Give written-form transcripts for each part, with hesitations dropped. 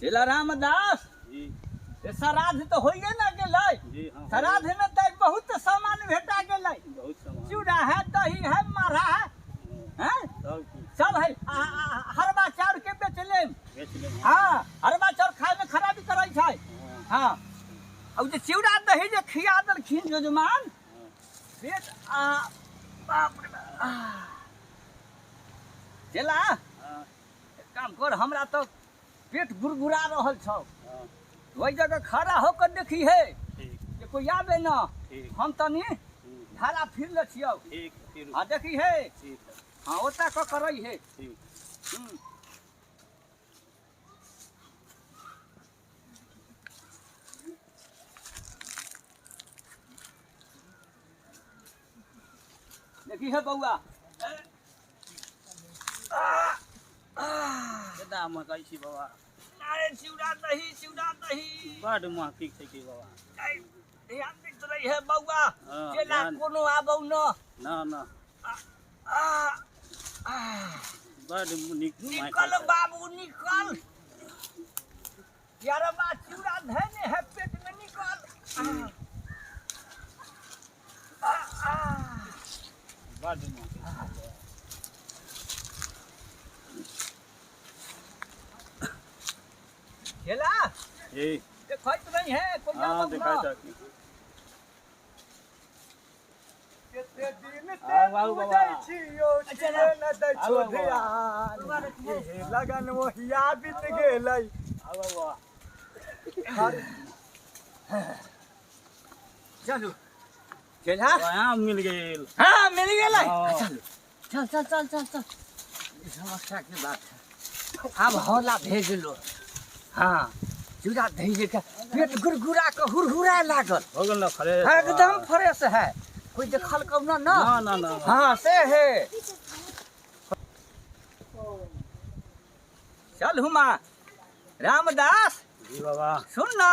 चेला रामदास जी ये श्राद्ध तो होइए ना गेलै जी हाँ श्राद्ध में तऽ बहुत सामान भेटा गेलै बहुत सामान चूड़ा है दही है मारा है हैं सब चीज सब है हरबा चाउर के बेच लेम बेच लेब हाँ हरबा चाउर खाय में खराबी करै छै हाँ हाँ आ उ जे चिवड़ा दही जे खिया देलखिन यजमान हाँ पेट आ बाप रे बाप आ। चेला हाँ एक काम कर हमरा तऽ पेट गुरगुरा रहल छौ हाँ ओहि जगह खड़ा होकर देखी हे ठीक जे कोई आबे न ठीक हम तनी धारा फिर ले छियौ ठीक फिर हाँ देखी हे ठीक हाँ ओता क करई हे ठीक हम्म। देखी हे बौआ केना महकै छी बाबा अरे चिवड़ा दही चिवड़ा दही बड महकी छै की बाबा ऐ, ध्यान दैत रही हे बौआ हाँ, चेला ध्यान। कोनो आबौ न ना ना आ, आ, बड नीक महकै निकल छै। बाबू निकल यारबा चिवड़ा धैने है पेट में निकल आ, आ, आ। बड महकै छै बाबा। चेला जी देखैत रही है कोई हाँ आबौ न देखाइ छै कते दिन से आउ, आउ बाबा। पूजै छियौ छियै न दै आउ, छौ बाबा। ध्यान एहे लगन ओहिया बीत गेलै आउ बाबा चलू चेला आम मिल गेल हाँ मिल गेलै हाँ। चलू चल चल चल चल चल ई समस्या के बात है आब हौला भेज लो हाँ चूड़ा दही जे के पेट गुरगुरा के हुरहुरा लागल हो गेल ना फ्रेश एकदम फ्रेश है कोई देखल कब ना ना ना ना ना हाँ से है चल हुमा रामदास जी बाबा सुन ना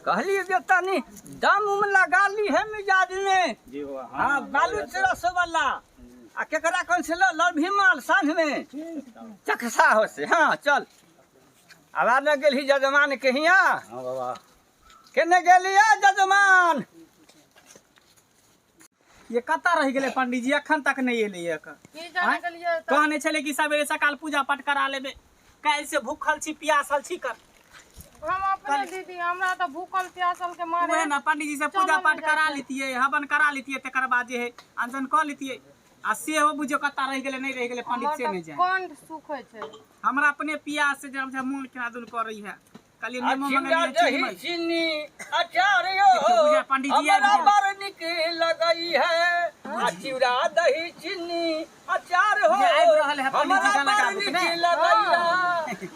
कहली जे तनी दम उम लगा ली है मिजाज में जी बाबा हाँ बालू चरस वाला आ केकरा कौन से लड़ भीमाल साँझ में चकसा हो से हाँ चल आब आ न गेलही जजमान के हिया हाँ बाबा केने गेलियै जजमान ये कतऽ रहि गेलै पंडीजी अखन तक नहि एलै एकर की जाने गेलियै तऽ कहने छलै कि सवेरे सकाल पूजा पाठ करा लेबै काल्हि से भूखल छी प्यासल छी कर हम अपने दीदी हमरा तऽ भूखल प्यासल के मारे उहे ना पंडीजी से चलल पूजा पाठ नहि करा जाइ छै। लेतियै हवन करा लेतियै तकर बाद जे है अनशन कऽ लेतियै आ सेहो बुझियौ कतऽ रहि गेलै नहि रहि गेलै पंडित हमर से नहि तऽ जाए कंठ सुखै छै हमरा अपने पियास से जब मोन केना दुन करै है कहलियै आ नेमो चिवड़ा मंगलियै दही चीनी मंग- चीनी अचार यो देखियौ, बुझाय पंडीजी आबि हमरा गेल। बड़ नीक लगई है आ चिवड़ा दही चीनी अचार हो बुझाय आबि रहल है पंडीजी हमरा गाना बड़ गाबैत नीक ने? लगैया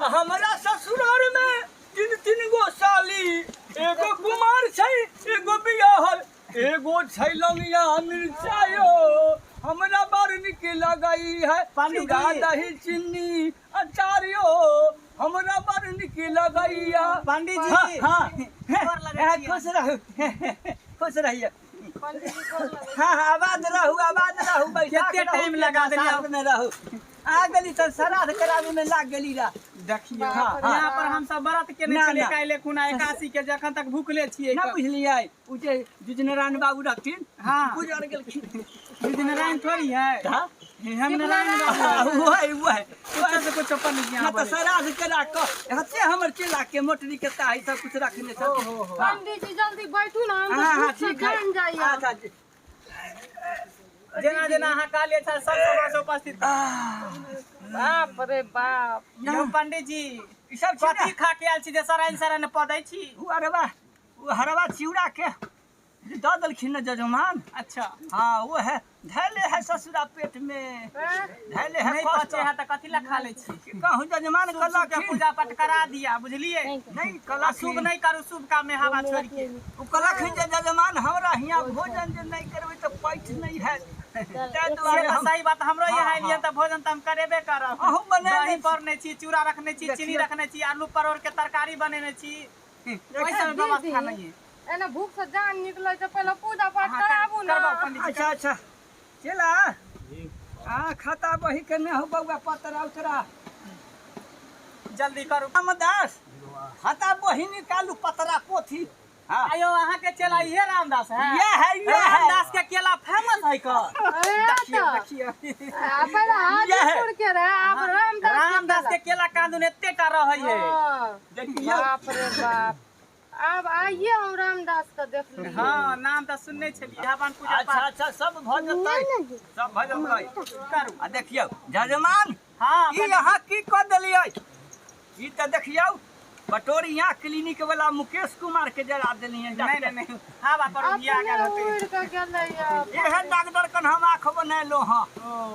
आ हमरा ससुराल में तीन तीन गो साली एगो कुमार छै एगो बियाहल एगो छै लंगिया मिर्चायो हमरा बड़ नीक लगई है पंडीजी। चिवड़ा दही चीनी अचार यो हमरा बड़ नीक लगैया पंडीजी हाँ, हाँ। गोर लगै ए, छियै। खुश रहू खुश रहिए पंडीजी गोर लगै हाँ हाँ आबाद रहू आबाद रहू बैठा कते टाइम लगा देलियै? साथ में रहू आ गेली तऽ श्राद्ध कराबे में लाग गेली रा देखियौ हाँ, हाँ। यहाँ पर हम सब व्रत केने ना, छलियै ना। काल्हि खुना एकादशी के जखन तक भूखले छियै ना बुझलियै उ जे जुजनारायण बाबू रहथिन हाँ। गुजर गेलखिन नारायण थोड़ी है हाँ? हम नारायण बाबू हाँ, वही वही कुछो से कुछो पंडीजी ना यहाँ तऽ बोलै। श्राद्ध करा कऽ हते हमर चेला के मोटरी के ताही सब कुछ रखने छथिन हाँ। पंडीजी जल्दी बैठू ना हम हाँ तऽ हाँ भूख से ठीक है जान जाइए अच्छा जी। जेना जेना अहाँ कहलियै छल सब सभा से उपस्थित बाप रे बाप यौ पंडीजी ई सब छै कथी ने खा के आयल छी जे सराइन सराइन पदै छी उ अरबा उ हरबा चिउरा के जे दऽ देलखिन ने जजमान अच्छा हाँ वो है धैले है ससुरा पेट में हैं? धैले है नहि कष्ट पचे है तऽ कथी लए खा लै छी कहूँ जजमान शुभ शुभ के कहलखिन पूजा पाठ करा दिया बुझलियै नहीं आ कहलखिन शुभ नहि करू शुभ काम में हवा छोड़ि के ओ कहलखिन जे जजमान हमरा हियाँ भोजन जे नहि करबै तऽ पैठ नहि हैत ताहि से दुआरे तऽ हम सही बात हमरो यहाँ हाँ, एलियै तऽ भोजन तऽ हम करेबे करब अहूँ बना दही दै छी। पौरने छी चूड़ा रखने छी चीनी देखियौ। रखने छी आलू परोड़ के तरकारी बनेने छी ओहि सब व्यवस्था दीदी नहि है एना भूख से जान निकलै छै पहिले पूजा पाठ अहाँ कराबू ना करबाउ पंडीजी अच्छा अच्छा चला आ खाता बही के नहि हो बौआ पतरा उतरा जल्दी करू रामदास हाँ तऽ बहिन निकालू पतरा पोथी। हाँ। आयो अहाँ के चेला इहे रामदास है? ये है, ये है। रामदास के केला फेमस है का? अरे देखियो तऽ देखियो। आ पहिले हाजीपुर के रहे, आब रामदास के। रामदास के केला कांदुन एते टा रहै है। हाँ। देखियौ। बाप रे बाप, आब आइए हम रामदास के देखली। हाँ, नाम तऽ सुनने छलियै। हवन पूजा अच्छा पाठ अच्छा, सब भऽ जेतै, सब भऽ जेतै। करू। आ देखियौ जजमान, हाँ। ई अहाँ की कऽ देलियै? ई तऽ देखियौ बटोरिया क्लिनिक वाला मुकेश कुमार के जरा देलियै। नहीं नहीं नहीं, हवा पर उड़िया अपने गेल होतै। उड़ि के गेलै। एहन डॉक्टर कन हम आँख बनेलो। हाँ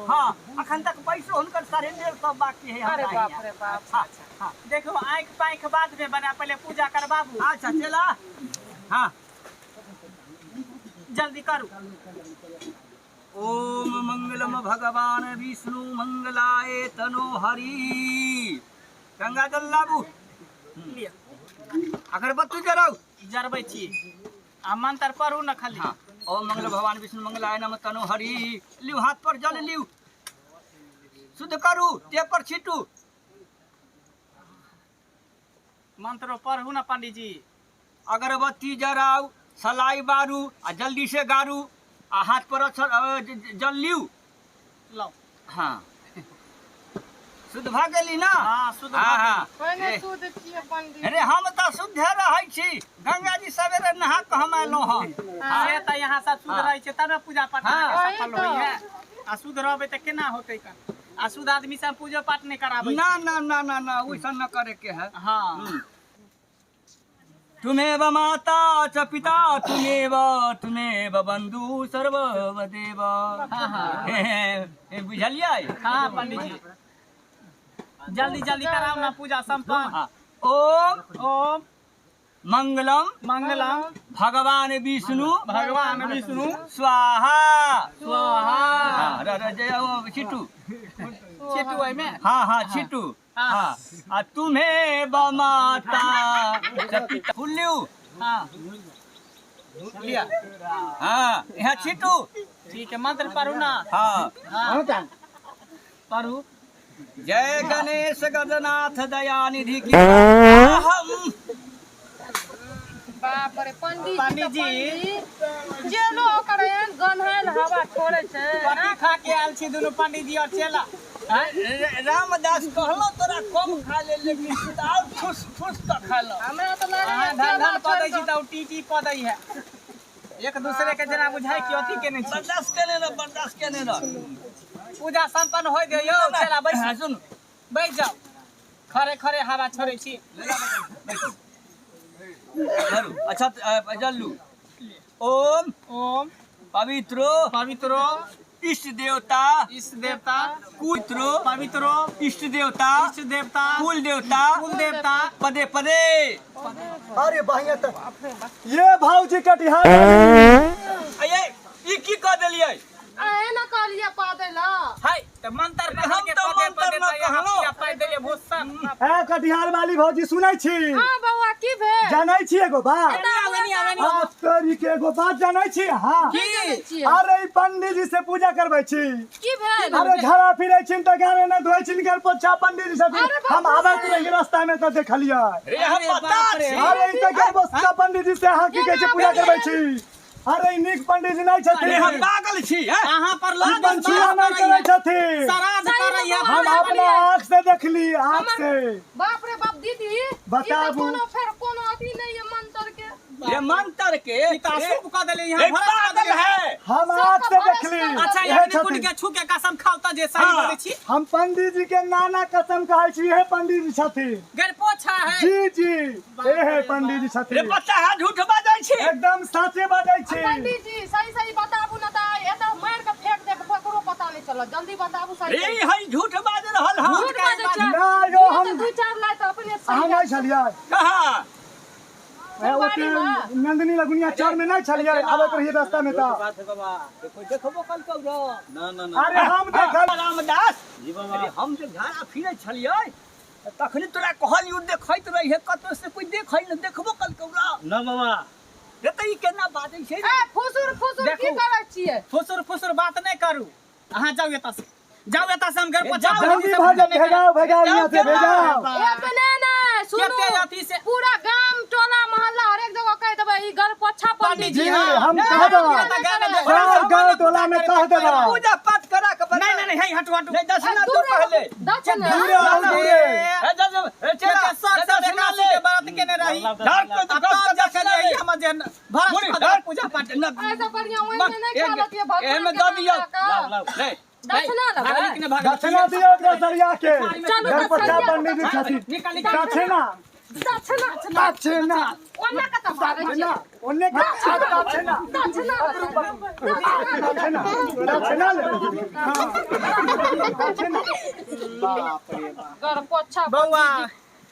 हाँ, अखन तक पैसो हुनकर 150.5 बाकी है अरे हमरा बाप हियाँ। रे बाप। हाँ हाँ। देखो, आँख पाँख बाद में बना, पहले पूजा करबाबू। अच्छा चला, हाँ। जल्दी करू। ओम मंगलम भगवान विष्णु मंगलाय तनो हरि। गंगा जल लाबू। लिअ। अगरबत्ती जराउ। जरबै छी आ मंत्र पढ़ू न खाली। हाँ, ओम मंगल भगवान विष्णु मंगलाय नमः तनो हरि। लिउ, हाथ पर जल लिउ, शुद्ध करू, देह पर छीटू। मंत्रो पढ़ू न पंडीजी। अगरबत्ती जराउ, सलाई बारू आ जल्दी से गारू आ हाथ पर अक्षर जल लिउ। लाउ। हाँ, शुद्ध भऽ गेली ना? हाँ, शुद्ध भऽ हाँ। गेली। हाँ। पहिने ए, शुद्ध छियै पंडित? अरे हम तऽ शुद्धे रहै छी, गंगा जी सवेरे नहा कऽ हम एलहुँ हँ। से तऽ यहाँ सब शुद्ध हाँ। रहै छै तब ने पूजा पाठ हाँ। अहाँके सफल वही होइ तऽ। है। आ शुद्ध रहबै तऽ केना होतै का? आ शुद्ध आदमी सब पूजो पाठ नहि कराबै। ना ना ना ना ना, वैसा न करे के है। हाँ। तुमेव माता च पिता तुमेव तुमेव बंधु सर्व देव। हे, हे, बुझलियै? हाँ पंडीजी, जल्दी जल्दी कराउ ना पूजा संपन्न। हाँ। ओम ओम मंगलम मंगलम भगवान विष्णु भगवान विष्णु स्वाहा स्वाहा। हाँ, र- र- जय ओ, छिटू। छिटू ओहिमे। हाँ हाँ, छिटू। हाँ, आ तुम्हें माता च पिता फुल्लू। हाँ, लिअ। हाँ, यहाँ छिटू। ठीक है, मंत्र पढ़ू ना। हाँ। हाँ, पढ़ू। जय गणेश गजनाथ दयानिधि की हम। बाप रे पंडित। पंडीजी। पंडीजी जेलो ओकर एहन गन्हायल हवा छोड़ै छै। कथी खा के आयल छी दुनू पंडीजी और चेला? रामदास, कहलो तोरा कम खा ले, लेकिन तू तऽ और ठुस ठुस कऽ खा लो। हमरा तऽ अहाँ लागैए धन धन चेला कऽ दै छोड़ि छी तऽ ओ टी टी कऽ दै है। एक दूसरे के जेना बुझाइ कि अथी केने छी। बर्दाश्त केने रह, बर्दाश्त केने रह। पूजा संपन्न होइ दे यौ चेला, बैस। हाँ, सुन। बैस जाउ, खरे खरे हवा छोड़ै छी। धरू अच्छा, जल लू। ओम ओम पवित्रो पवित्रो इष्ट देवता इष्ट देवता कुत्रो पवित्रो इष्ट देवता इष्ट देवता कुल देवता कुल देवता पदे पदे। अरे बढ़िया तऽ ये भौजी कटिहार। अये, ई की कऽ देलियै? अहे ने कहलियै पादै लए। हाय, तऽ मंत्र हम पढ़ के तऽ पदे मंत्र पदे न तऽ यहाँ कहलहुँ। पूजा पाइ देलियै भोजसन। ए कटिहार वाली भौजी, सुनै छी? हाँ बौआ, की भेल? जानै छी एगो बात? आबे। हाँ, तोरी के एगो बात जानै छी? हाँ। की जानै छियै? अरे ई पंडीजी से पूजा करबै छी। की भेल? अरे झड़ा फिरै छी तऽ गाने न धोइ छी घर पोछा पंडीजी से। अरे बाप हम आबैत रही रास्ता में तऽ देखलियै। रे हम अरे पता बाप रे। छी। अरे ई तऽ घर पोछा पंडीजी से अहाँ की कहै छै पूजा करबै छी। अरे ई नीक पंडीजी नहि अरे हम छथिन। पागल छी हैं? अहाँ पर ई लाज पंछुआ नहि करै छथिन। श्राद्ध करैया। हम अपना आँख से देखली, आँख से। बाप रे बाप, दीदी, ई तऽ बताबू। कोनो फेर कोनो अथी नहीं है मंत्र के। ये मंत्र के ई तऽ अशुभ कऽ देलियै यहाँ ए, भरस कऽ पागल देलियै। है। हम आँख से देखली। अच्छा, इहे अग्नि कुंड छथिन। के छू के कसम खाउ तऽ जे सही हाँ। बोलै छी। हम पंडीजी के नाना कसम कहै छी, इहे पंडीजी छथिन। गरपोछा है। जी जी, इहे पंडीजी रे छथिन। बच्चा है, झूठ बाजै छी। एकदम साचे बाजै छी। पंडीजी, सही सही बताबू ना तऽ एतऽ मारि के फेंक देब, ककरो पता नहीं चलत। जल्दी बताबू सही रे सही। है झूठ बाज रहल हँ। झूठ बाजै छै? ना यो ई हम तऽ दू चार लाइ तऽ अपने अहाँ सही। नहि छलियै? कहाँ? ए, ओते नंदिनी लगुनिया चौर में नहीं छलियै? आबैत रहियै रास्ता में तऽ। बात है बाबा, देखो देखबो कल कौ ना ना ना। अरे हम देखल। रामदास। जी बाबा। अरे हम जे झाड़ा फिरै छलियै तऽ तखनी तोरा कहलियौ देखैत रहिहे कतौ से कोई देखै न, देखबो कल कौरा। ना बाबा। रे तऽ ई केना बाजै छै रे? ए, फुसुर फुसुर की देखू। करै छियै? फुसुर फुसुर बात नहि करू, अहाँ जाउ एतऽ से। जाओ एतऽ से हम घर पर जाओ। जल्दी भागो, भेजाओ भेजाओ यहाँ से भेजाओ। एतने ने सुनू, केते अथी से- पूरा गाम टोला मोहल्ला हरेक जगह कहि देबै ई गरपोछा पंडित जी जी। हम कह देबै, सब गाँव टोला में कह देबै। पूजा पाठ करा के नहीं नहीं नहीं, हटू हटू। नहीं, दक्षिणा दो पहले। दक्षिणा। दूरे आओ, दूरे। ए, जा, जा, ए, चला, केते सात दक्षिणा सौ एकासी ले। के बात केने रही। धर के तो आ कस के तब जाके दक्षिणा जे ले। हमर जे भरत मुड़ी, खदरा धर। पूजा पाठ न, ऐसा बढ़िया ओहिमे नहि खा लेतियै भगवान एहिमे के दऽ नाम दियौ। लऽ कऽ। लाउ, लाउ, ले। दक्षिणा लेबै? भागली कि नहि भागली? दक्षिणा दियौ ओकरा सरिया के। चलू, गरपोछा दक्षिणा। पंडित जी छथिन। निकाल निकाल। दक्षिणा दक्षिणा। दक्षिणा। ओन्ने कतऽ भागै छियै? दक्षिणा ओन्ने के दक्षिणा। दक्षिणा। दक्षिणा दक्षिणा ले। हाँ, दक्षिणा। गरपोछा बौआ,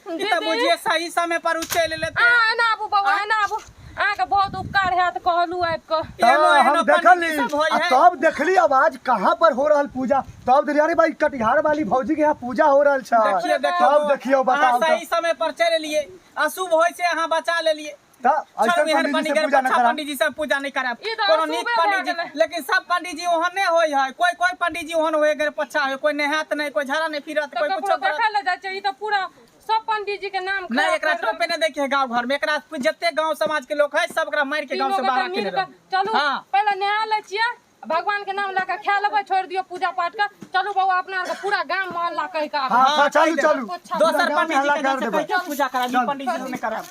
पंडित जी। ई तऽ बुझिए सही समय पर उ चलि एलै। अहाँ एना आबू बौआ, एना आबू। अहाँके बहुत उपकार हैत कहलू आबि कऽ। एहनो हाँ, एहनो हम पंडित देखली सब होइ आ है। तब देखली आवाज कहाँ पर हो रहल पूजा, तब देखली अरे भाई कटिहार वाली भौजी के यहाँ पूजा हो रहल छै। देखिए देखिए, तब देखियो बताओ। अहाँ सही समय पर चलि एलियै, अशुभ होइ छै अहाँ बचा लेलियै। तऽ चलू ऐसन एहन पंडित जी पंडित से पूजा न अच्छा करा। पंडित जी से पूजा नहीं कराब। ई तऽ कोनो नीक अशुभे भए पंडित जी गेलै। लेकिन सब पंडित जी ओहन नहि होइ है। कोई कोई पंडित जी ओहन होइ गेल पच्छा होइ, कोई नहायत नहि, कोई झाड़ा नहि फिरत, तऽ कोई ककरो कुछो करत। देखै लए जाइ छै, ई तऽ पूरा सब पंडित जी के नाम नहीं, खराब एकरा कर देलकै। टोपे नहीं देखे गांव घर में। एकरा जते गांव समाज के लोग है सब एकरा मार के गांव तीनों से गोटा बाहर मिल केने कऽ रहे। चलू। हाँ। पहिले नहा लै छियै, भगवान के नाम लऽ कऽ खा लेबै, छोड़ि दियौ पूजा पाठ के। चलू बौआ, अपना आरके पूरा गाम मोहल्ला कहि कऽ आबै। हाँ हाँ, चलू चलू। पोछा दोसर गाँव में पंडित जी हल्ला के कर जाके देबै। कहि के पूजा कराबी, पंडित जी से नहि कराब।